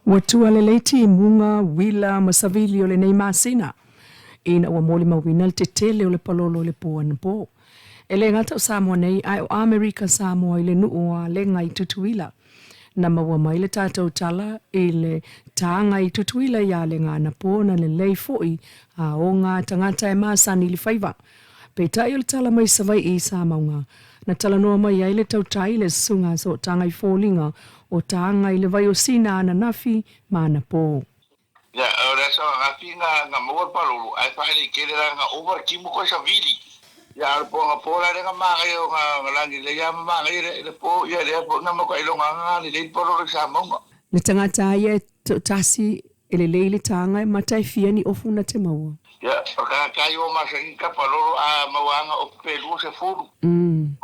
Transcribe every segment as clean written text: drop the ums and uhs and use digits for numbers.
Ua tua lelei timuga, uila ma savili o lenei masina ina ua molimauina le tetele o le palolo i le po anapo. E le gata o Samoa nei ae o Amerika Samoa i le nuu o Alega i Tutuila. Na maua mai le tatou tala i le taga i Tutuila i Alega anapo na lelei foi aoga a tagata e masani i le faiva. Peitai o le tala mai Savaii i Samauga, na talanoa mai ai le tautai le Susuga a Sootaga i foliga o taga i le vai o Sina ananafi ma anapo. Ia, o le aso ananafi na, na maua le palolo, ae faaelei tele la na ova le timu koe savili. Ia, a o le po anapo la lea na manaia o na, na lagi lelei lava ma manaia le, le po, ia lea foi na matuai iloga na lelei le palolo i Samauga. Le tagata ia e toatasi e lelei le taga e mata e fia ni ofu na te maua. Ia, o le tagata ia ua masani ka palolo a maua ana ofu pe 20.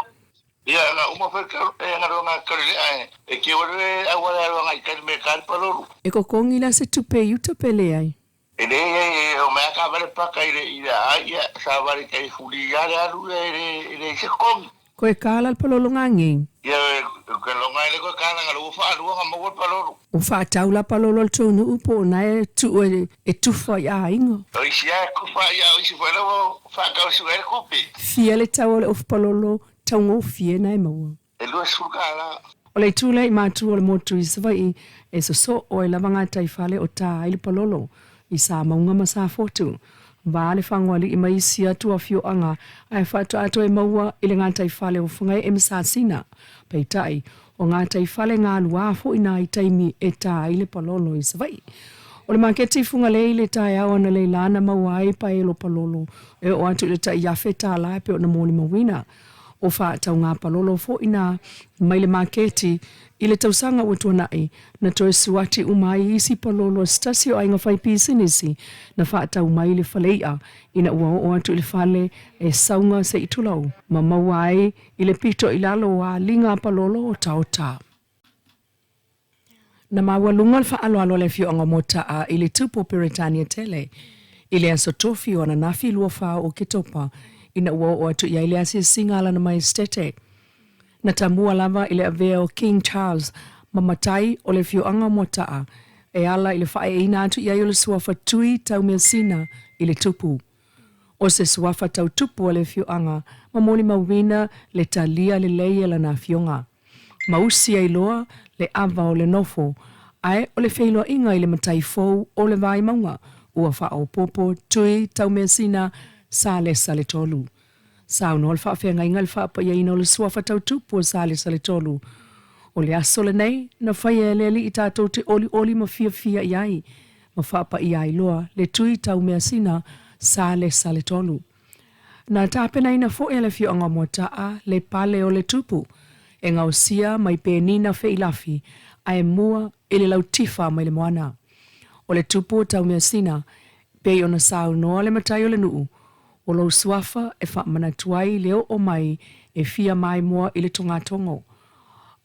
Ia, na uma foi e galuega a Kalele'a e keu ai le auala e alu agai i tai i le mea e ta ai le palolo. E kokogi la se tupe i uta pe leai? E leai, e omai a taavale paka i le i le aai, ia, savali tai fuli ia le alu, ia, e le e leai se totogi. Koe kala le palolo gagei. Ia, ke longa e le koe kala nga ua faalua nga maua le palolo. Ua faatau la palolo a le tou nuu po o na e tuu e tufa i aiga. O isi a e tufa ia o isi foi la ua faatau e sue ai le tupe. Fia le tau o le ofu palolo taugofie na e maua. E 20 tala. O le itu lea i matua o le motu i Savaii e sosoo ai lava gatai fale o ta ai le palolo i Samauga ma Safotu. Va le Fagoalii ma isi atu afioaga ae faatoa toe maua i le gatai fale o Fagaee ma Sasina. Peitai, o gatai fale galuā foi na i taimi e ta ai le palolo i Savaii. O le maketi i Fugalei i le taeao analeila na maua ai paelo palolo e oo atu i le tai $1,000 e pei ona molimauina. O faatauga palolo foi na mai le maketi i le tausaga ua tuanai, na toe suati uma ai isi palolo a se tasi o aiga fai pisinisi na faatau mai le fale i'a ina ua oo atu i le fale e sauga se i tulou ma maua ai i le pito i lalo o aliga palolo otaota. Na maualuga le faaaloalo a le afioaga o Mota'a i le Tupu o Peretania tele i le aso Tofi o ananafi 24 o Oketopa ina ua oo atu i ai le asiasiga a Lana Maestete. Na tamua lava i le avea o King Charles ma matai o le afioaga o Moata'a e ala i le faaeeina atu i ai o le suafa Tui Taumeasina i le Tupu. O se suafa tau tupu a le afioaga ma molimauina le talia lelei e lana afioga. Ma usi ai loa le ava o le nofo, ae o le feiloaiga i le matai fou o le Vaimauga ua faaopoopo Tui Taumeasina Salesa le Tolu. Saunoa le faafeagaiga i le faapaiaina o le suafa tau tupu o Salesa le Tolu. O le aso lenei na faia e le Alii tatou te olioli ma fiafia i ai, ma faapaia ai loa le Tui Taumeasina Salesa le Tolu. Na tapenaina foi e le afioaga o Moata'a le pale o le tupu e gaosia mai penina feilafi ae mua i le lautifa mai le moana. O le tupu o Taumeasina, pei ona saunoa le matai o le nuu, O lou suafa e faamanatu ai le oo mai e fia maimoa i le togatogo,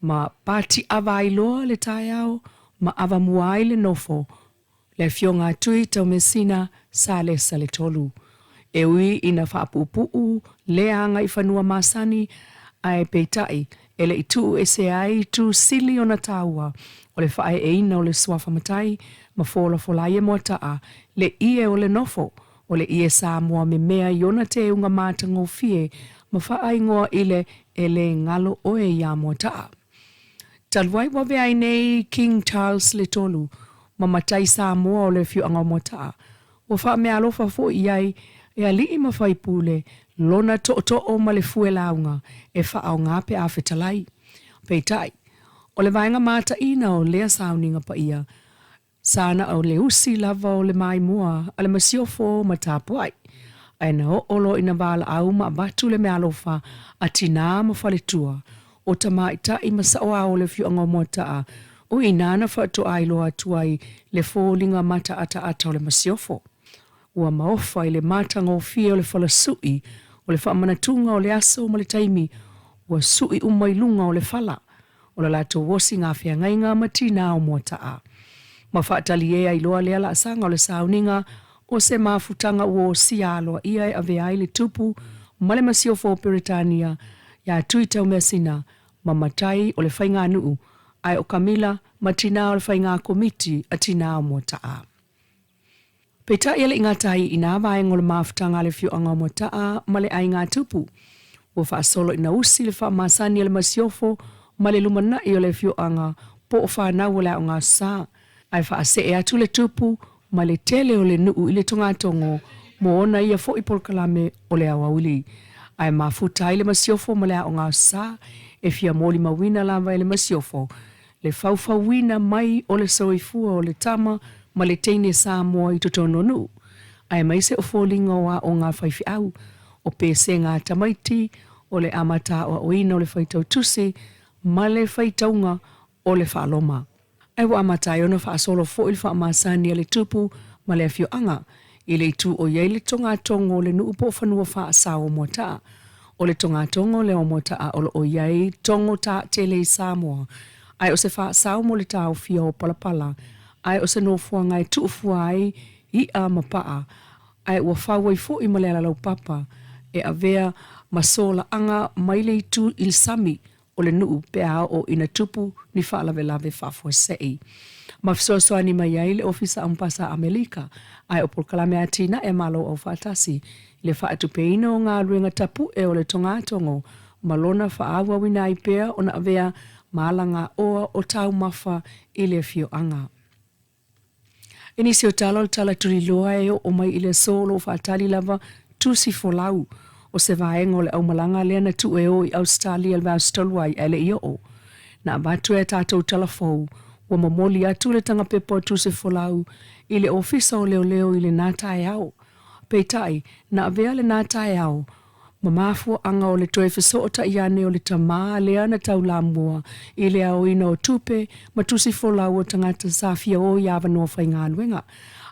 ma patiʻava ai loa le taeao ma avamua ai le nofo, le afioga a Tui Taumeasina Salesa le Tolu. E ui ina faapuupuu lea agaifanua masani, ae peitai e le i tuu ese ai itu sili ona taua o le faaeeina o le suafa matai ma folafola ai e Moata'a le ie o le nofo O le ie Samoa memea i ona teuga matagofie ma faaigoa i le E le galo oe iā Moata'a. Talu ai ua avea ai nei King Charles le Tolu ma matai Samoa o le afioaga o Moata'a, ua faameaalofa foi i ai e alii ma faipule lona tootoo ma le fue lauga e faaaoga pe a fetalai. Peitai, o le vaega mataina o lea sauniga paia, Sa na o le usi lava o le maimoa a le masiofo ma tapuai, ae na oo loa ina valaau ma avatu le meaalofa a tinā ma faletua, o tamaitai ma saoao o le afioaga o Moata'a, o i ina na faatoa iloa atu ai le foliga mataataata o le masiofo. Ua maofa i le matagofie o le falasui o le faamanatuga o le aso ma le taimi ua sui uma i luga o le fala o la latou osi gafeagaiga ma tinā o Moata'a. Ma faataliē ai loa lea laasaga o le sauniga o se mafutaga ua osia aloaia e avea ai le tupu ma le masiofo o Peretania iā Tui Taumeasina ma matai o le faiganuu Ae o Kamila ma tinā o le Faigā Komiti a Tinā o Moata'a. Peitai e le i gata ai i nā vaega o le mafutaga a le afioaga o Moata'a ma le aiga tupu. Ua faasolo ina usi le faamasani a le masiofo ma le lumana'i o le afioaga po o fanau o le aoga sa, ae faasee atu le tupu ma le tele o le nu'u i le togatogo mo ona ia fo'i polokalame o le aoauli. Ae mafuta ai le masiofo ma le aoga sa e fia molimauina lava e le masiofo le faufauina mai o le soifua o le tama ma le teine Samoa i totonu o nu'u, aemaise o foliga o aoga a faifeau, o pesega a tamaiti, o le amata aoaoina o le faitau tusi ma le faitauga o le faaloma. Ae ua amata ai ona faasolo foi le faamasani a le tupu ma le afioaga i le itu o i ai le togatogo o le nuu po o fanua faasao o Moataa. O le togatogo lea o Moataa o lo o i ai togo taatele i Samoa, ae o se faasao mo le taofia o palapala, ae o se nofoaga e tuufua ai i'a ma paa, ae ua fau ai foi ma le alalaupapa e avea ma solaaga mai le itu i le sami o le nuu pe a oo ina tupu ni faalavelave faafuasei. Ma fesoasoani mai ai le Ofisa Ampasa a Amelika, ae o polokalame atinae a Malo Aufaatasi i le faatupeina o galuega tapu'e o le togatogo ma lona faaauauina ai pea ona avea ma alagaoa o taumafa i le afioaga. I nisi o tala o le tala tuliloa e oo mai i le aso o lo o faatali lava tusi folau o se vaega o le aumalaga lea na tuu e o i Ausetalia i le vaiaso talu ai ae le i oo. Na avatu e a tatou tala fou ua momoli atu le tagapepa o tusi folau i le Ofisa o Leoleo i lena taeao. Peitai, na avea lena taeao ma mafuaaga o le toe fesootai ane o le tamā lea na taulamua i le aoina o tupe ma tusi folau o tagata sa fia o i avanoa faigaluega.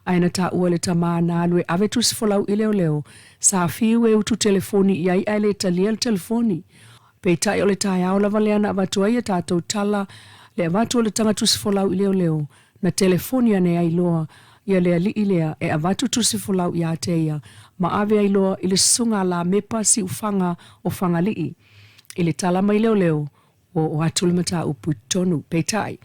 Ae na taua e le tamā na alu e ave tusi folau i leoleo, sa fiu e utu telefoni i ai ae le talia le telefoni. Peitai o le taeao lava lea na avatu ai a tatou tala le avatu o le taga tusi folau i leoleo, Na telefoni ane ai loa ia le alii lea e avatu tusi folau iā te ia ma ave ai loa i le susuga a Lamepa Siufaga o Fagalii. I le tala mai leoleo, ua oo atu le mataupu i totonu. Peitai,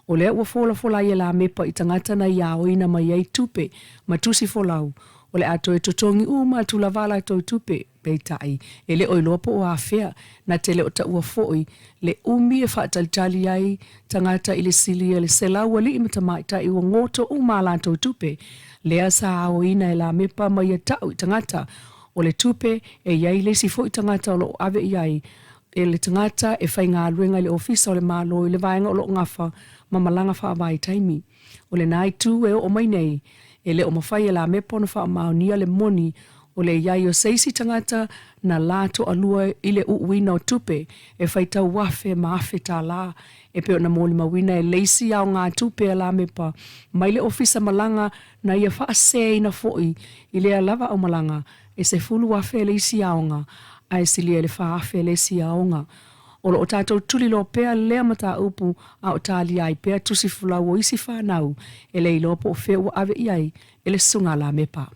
o lea ua folafola ai e Lamepa i tagata na ia aoina mai ai tupe ma tusi folau, o le a toe totogi uma atu lava a latou tupe. Peitai, e le o iloa po o afea, na te le o taua foi le umi e faatalitali ai tagata i le silia i le 100 alii ma tamaitai ua goto uma a latou tupe, lea sa aoina e Lamepa ma ia ta'u i tagata o le tupe e i ai le isi foi tagata o lo o ave i ai e le tagata e faigaluega i le Ofisa o le Malo i le vaega o lo o gafa ma malaga faavaitaimi. O lena itu e oo mai nei, e le o mafai e Lamepa ona faamaonia le moni o le i ai o se isi tagata na la toalua i le uuina o tupe e faitau afe ma afe tālā e pei ona molimauina e le isi aoga tupe a Lamepa mai le ofisa malaga na ia faasēina foi i lea lava aumalaga e 10,000 le isi aoga ae silia i le 4,000 le isi aoga. O lo o tatou tuliloa pea lea mataupu a o talia ai pea tusi folau o isi fanau e le iloa po o fea ua ave i ai e le susuga a Lamepa.